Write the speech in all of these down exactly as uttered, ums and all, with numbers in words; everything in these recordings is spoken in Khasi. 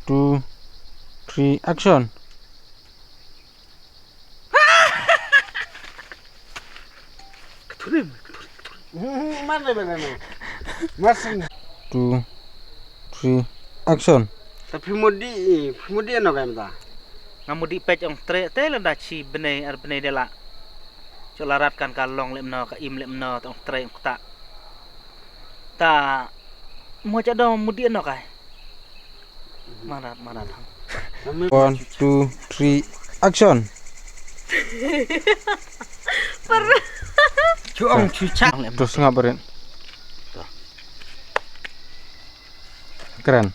Two, three, action. Two, three, action. Ta phi mut dih, phi mut dih ano ka em ta? Nga mut dih peit ong treh te lada shi bnei ar bnei de lah. Shu la rat kan ka long lem no, ka im lem no, ta ong treh ong kta. Ta mo cha do mut dih ano kai. Marat, marat. One, two, three, action. Chu ong chu cha. Terus ngap berin. Keren.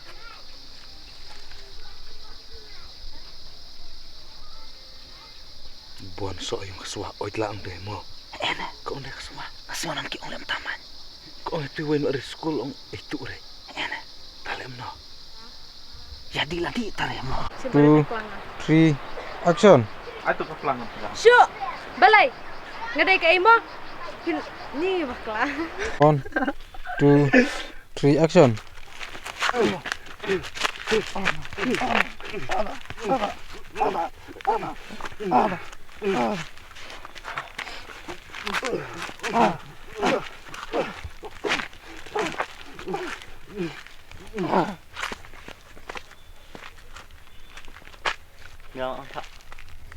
Bon so yung kaswa oi tla ang deh mo. Ene. Ko ong deh kaswa. Kaswa nang ki ong lem taman. Ko ong tu wen ri school ong itu re. Ene. Talem no. Ya di lagi tare mo. Two, three, action. Atu ka plang ka plang. Shu. Balai. Ngadai ka imo. Ni bakla. One, two, three, action.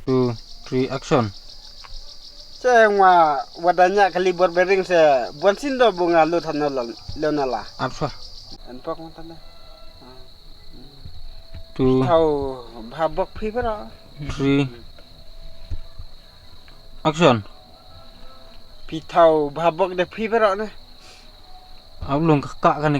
Two, three, action. Che ngwa wada nya kali bor bering se bon sin do bunga lu thano lo lo na la. Apa? An pok mo tanda. Two, tau bhabok phi bro. Three, action. Phi tau bhabok de phi bro ne. Ablung ka ka ne.